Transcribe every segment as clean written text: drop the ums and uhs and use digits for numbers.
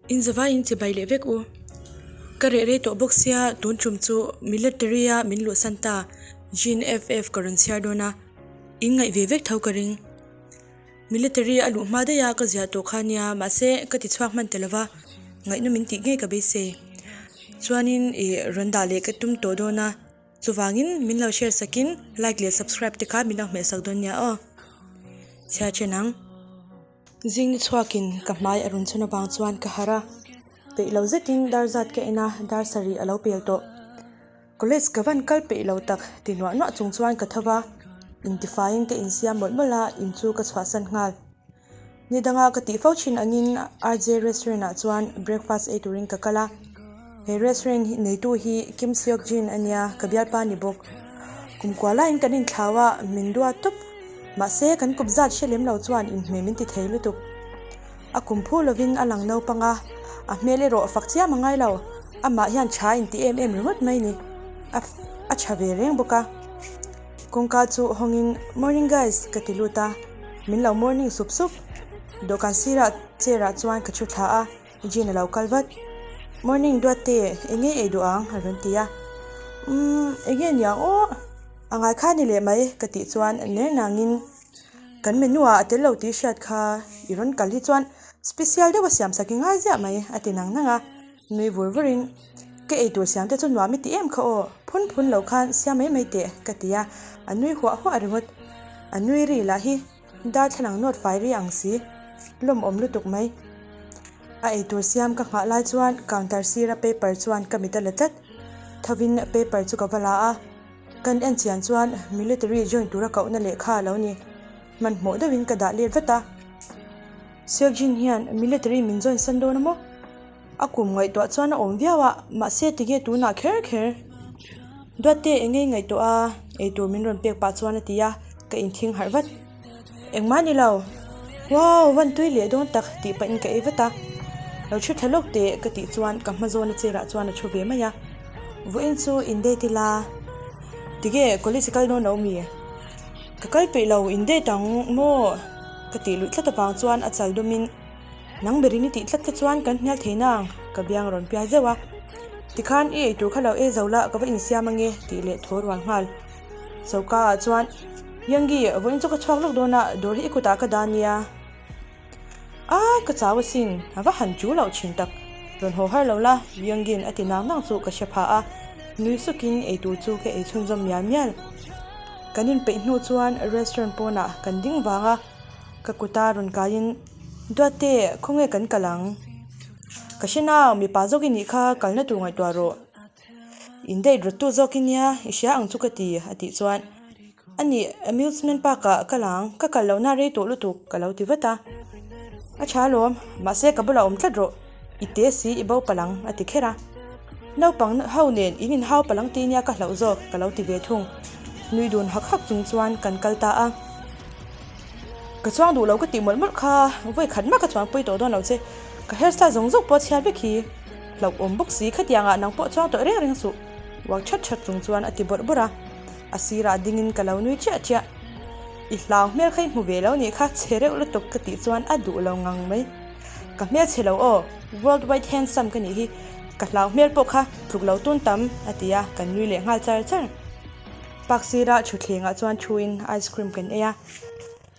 In zavaiin chibai leh vek u. Ka reh rei tawh bawk sia tun tum chu military a min luhsan ta Jean FF ka rawn chhiar dawn a, in ngaih ve vek tho ka ring. Military a luh hma daih a ka ziah tawh kha nia mahse ka ti chhuak hman ta lova, ngaihnawm min tih ngei ka beisei. Chuanin ih rawn dah leh ka tum tawh dawn a. Chuvangin min lo share sakin like leh subscribe te kha min lo hmeh sak dawn nia aw. Chhia then ang. Zing ni chhuakin ka hmai a rawn chhun avang chuan ka harh a, peih lo zetin dar zat ka en a, dar sarih a lo pel tawh. College ka van kal peih lo tak ti nuah nuah chung chuan ka tho va, intifaiin ka insiam mawlh mawlh a, in chu ka chhuahsan nghal. Ni danga ka tih fo thin angin RJ restaurant ah chuan breakfast ei turin ka kal a, he restaurant neitu hi Kim Seok Jin a nia ka bialpa ni bawk. Kum kua laiin kan inthlau a, min duat tawp. Mahse kan kup zat hre lem lo chuan inhmeh min ti thei lutuk. A kum phu lovin a lang naupang a, a hmel erawh fak chiam a ngai lo, amah hian tha inti em em ringawt mai ni. A a tha ve reng bawk a. Kawngka chu hawngin Morning guys ka ti lut a, min lo morning sup sup. Dawhkan sirah chair ah chuan ka thu thla a, Jean a lo kal vat. Morning Duatte, eng nge ei duh ang? a rawn ti a. Umm, eng nge niang aw? A ngai kha ni leh mai ka tih chuan ner nangin kan menu ah a tel lo tih hriat kha i rawn kal hi chuan special deuh a siam sak i ngai ziah mai a ti nang nang a. Nui vur vurin, Ka ei tur siam te chu nuam i ti em kha aw, phun phun lo khan siam mai mai teh, ka ti a, a nui huah huah ringawt. A nui ri lah hi darthlalang nawt fai ri ang si, lawmawm lutuk mai. A ei tur siam ka nghah lai chuan counter sira paper chuan ka mit a la tlat. Thovin paper chu ka va la a, kan en chian chuan military join tura kohna lehkha a lo ni. Hmanhmawh deuhin ka dah let vat a. Seokjin hian military min join san dawn a maw? A kum ngaihtuah chuan a awm viau a, mahse tinge tunah kher kher? Duatte eng ngei ngaihtuah a, eitur min rawn pek pah chuan a ti a, ka inthing harh vat. Engmah ni lo. Wow, van tui leh dawn tak tih pahin ka ei vat a. Lo thu thla lawk teh ka tih chuan ka hma zawna chair ah chuan a thu ve mai a. Vawiin chu in date ila. Tige college kal dawn lo mi? Ka kal peih lo, in date ang maw? Ka tih luih tlat avang chuan a chal dumin Nang berin i tih tlat te chuan kan hnial thei nang, ka biang rawn piai zeuh a. Tikhan i eitur kha lo ei zo la, ka va insiam ange tih leh thaw rual nghal. Choka ah chuan, Yangi, vawiin chu ka chhuak lawk dawn a, dawr hi i kutah ka dah nia. Ai, ka chau asin, a va han chu loh thin tak. Rawn haw har lo la, Yangi'n a ti nang nang chu ka hre phah a. Nui sukin eitur chu ka ei chhunzawm mial mial. Kan inpeih hnu chuan restaurant pawnah kan ding vang a. Ka kuta rawn kaiin, Duatte, khawnge kan kal ang? Ka hre nau, mipa zawk i nih kha, kalna tur ngaihtuah rawh. In date rawttu zawk i nia, i hria ang chu ka ti, a tih chuan, A nih, amusement park ah kal ang, ka kal lohna rei tawh lutuk, ka lo ti vat a. A tha alawm, mahse ka bulah awm tlat rawh, i te si i bo palh ang, a ti kher a. Naupang ho nen in inhau palh ang tih nia ka hlauh zawk, ka lo ti ve thung. Nui dun hak hak chung chuan kan kal ta a. Ka chuang duh lo ka tih mawlh mawlh kha, vawi khat mah ka chuan pui tawh dawn lo che. Ka hairstyle zawng zawng pawh a chhiat vek hi. Hlauhawm bawk si, khatiang ah nang pawh chuang tawh reng reng suh. Uak that that chung chuan a ti bawrh bawrh a, a sirah dingin ka lo nui chiah chiah. I hlau hmel kha i hmu ve lo nih kha, chhe reuh lutuk ka tih chuan a duh lo ngang mai. Ka hmel chhe lo aw, world wide handsome ka nih hi, ka hlau hmel pawh kha tluk lo tun tam, a ti a, kan nui leh nghal char char. Park sirah thutthlengah chuan thuin ice cream kan ei a,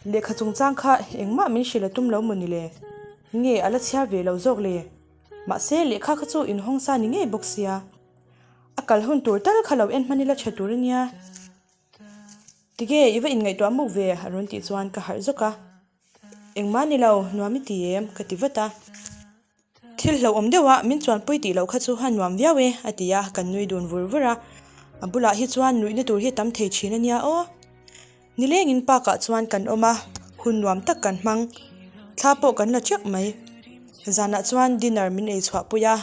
lehkha chungchang kha engmah min hrilh a tum lo maw ni le? Nge a la chhiar ve lo zawk le? Mahse lehkha kha chu inhawng sa ni ngei bawk sia, a kal hun tur tal kha lo en hman ila tha tur a nia. Tige i va inngaihtuah muk ve a rawn tih chuan ka harh zawk a, engmah ni lo nuam i ti em ka ti vat a. Thil hlauhawm deuha min chuanpui tih loh kha chu a nuam viau e, a ti a, kan nui dun vur vur a. A bulah hi chuan nuihna tur hi tam thei thin a nia aw. Nilengin park ah chuan kan awm a, hun nuam tak kan hmang. Thla pawh kan la teuh mai. Zanah chuan dinner min ei chhuah pui a,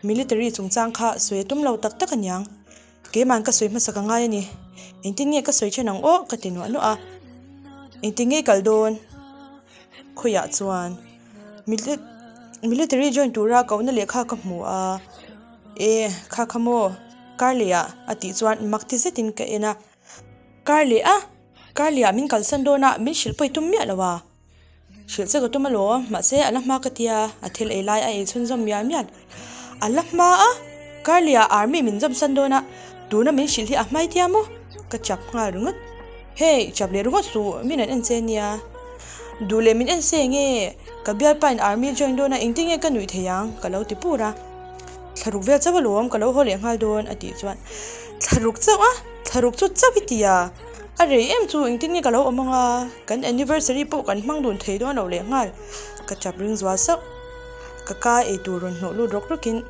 military chungchang kha sawi a tum lo tak tak aniang. Keiman ka sawi hmasa ka ngai a ni. Engtin nge ka sawi then ang aw ka ti nuah nuah a. Engtin nge i kal dawn? Khawiah chuan military join tura kohna lehkha ka hmu a, e kha kha maw kar leh ah a tih chuan mak ti zetin ka en a, kar leh a kar leh ah min kalsan dawn a min hrilh pawh i tum miah lo a. Hrilh che ka tum alawm, mahse a la hma ka tia, a thil ei lai a ei chhunzawm mial mial. A la hma a, Carly-a army min zawm san dawn a, tuna min hrilh hi a hmai tia maw? Ka chap nghal ringawt. Hey, chap leh ringawt suh, min an en che nia. Duh leh min en se nge, ka bialpa in army join dawn a, engtin nge ka nuih thei ang? Ka lo ti pur a. Thlaruk vel chauh alawm, ka lo haw leh nghal dawn a tih chuan, Thlaruk chauh a? Thlaruk chu chauh i ti a? A rei em chu, engtin nge ka lo awm ang a? Kan anniversary pawh kan hmang dun thei dawn lo leh nghal, ka chap ring zual sauh. Ka ka eitur rawn hnawh lut rawk rawkin,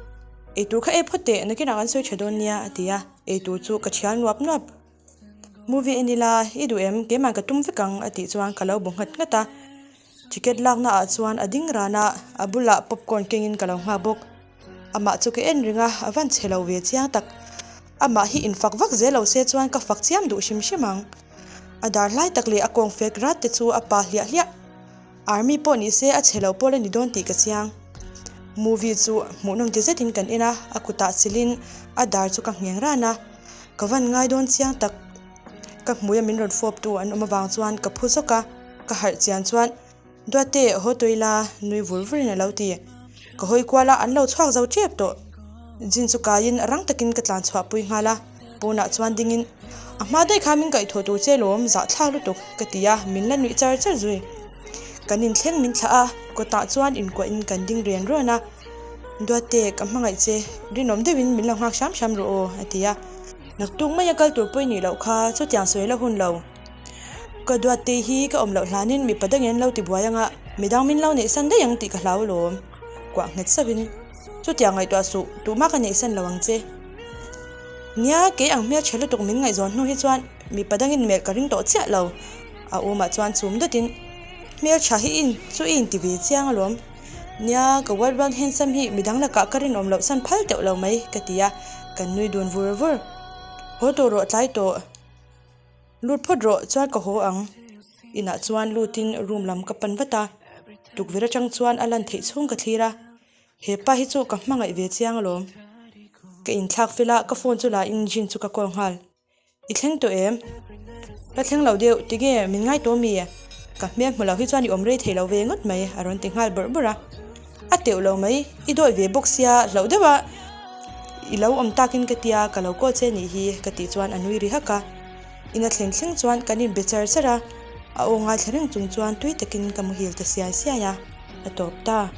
Eitur kha ei phawt teh, nakinah kan sawi tha dawn nia a ti a, eitur chu ka thial nuap nuap. Movie en ila, i duh em? Keimah ka tum vek ang a tih chuan ka lo bu nghat nghat a. Ticket lakna ah chuan a ding ran a, a bulah popcorn kengin ka lo nghak bawk. Amah chu ka en reng a, a van chhe lo ve chiang tak. Amah hi infak vak zel lo se chuan ka fak chiam duh hrim hrim ang. A dar hlai tak leh a kawng fek rat te chu a pa hliah hliah. Army pawh ni se a chhe lo pawl a ni dawn tih ka chiang. Movie chu hmuhnawm ti zetin kan en a, a kutah chilhin a dar chu ka ngheng ran a. Ka van ngai dawn chiang tak. Ka hmuia min rawn fawp tu an awm avang chuan ka phu zawk a, ka harh chian chuan, Duate, haw tawh ila, nui vur vurin a lo ti. Ka hawi kual a, an lo chhuak zo tep tawh. Jin chu kaiin rang takin ka tlan chhuah pui nghal a, pawnah chuan dingin, A hma daih kha min kaihthawh tur che lawm, zahthlak lutuk, ka ti a, min la nuih char char zui. Kan inthleng min thlah a, kawtah chuan inkuahin kan ding rian ruan a. Duate, ka hmangaih che, rinawm deuhin min lo nghak hram hram rawh aw, a ti a. Naktuk maia kal tur pawh i nih loh kha, chutiang sawi la hun lo. Ka Duatte hi ka awm loh hlanin mipa dangin an lo ti buai anga, midang min lo neihsan daih ang tih ka hlau alawm. Kuah nghet sauhin, Chutiang ngaihtuah suh, tuhma ka neihsan lo ang che. Nia, kei ang hmelchhe lutuk min ngaihzawn hnu hi chuan mipa dangin melh ka ring tawh chiah lo. A awmah chuan chum dawtin, Hmelchha hi in chu i inti ve chiang alawm. Nia, ka white brown handsome hi midang lakah ka rinawm loh san phal teuh lo mai, ka ti a, kan nui dun vur vur. Haw tawh rawh tlai tawh. Lut phawt rawh, chuan ka haw ang. Inah chuan lutin room lam ka pan vat a, tukverh atang chuan a lan theih chhung ka thlir a, he pa hi chu ka hmangaih ve chiang alawm. Ka inthlak fel a, ka phone chu la in Jin chu ka call nghal. I thleng tawh em? La thleng lo deuh, tinge min ngai tawh mi? Ka hmel hmu lo hi chuan i awm rei thei lo ve ngawt mai, a rawn ti nghal bawrh bawrh a. A teuh lo mai, i dawih ve bawk sia, hlauh deuh a i lo awm takin ka tia, ka lo call che nih hi, ka tih chuan a nui ri hak a. Ina thleng thleng chuan kan inbe char char a, a aw ngaithla reng chung chuan tui takin ka muhil ta siai siai a, a tawp ta.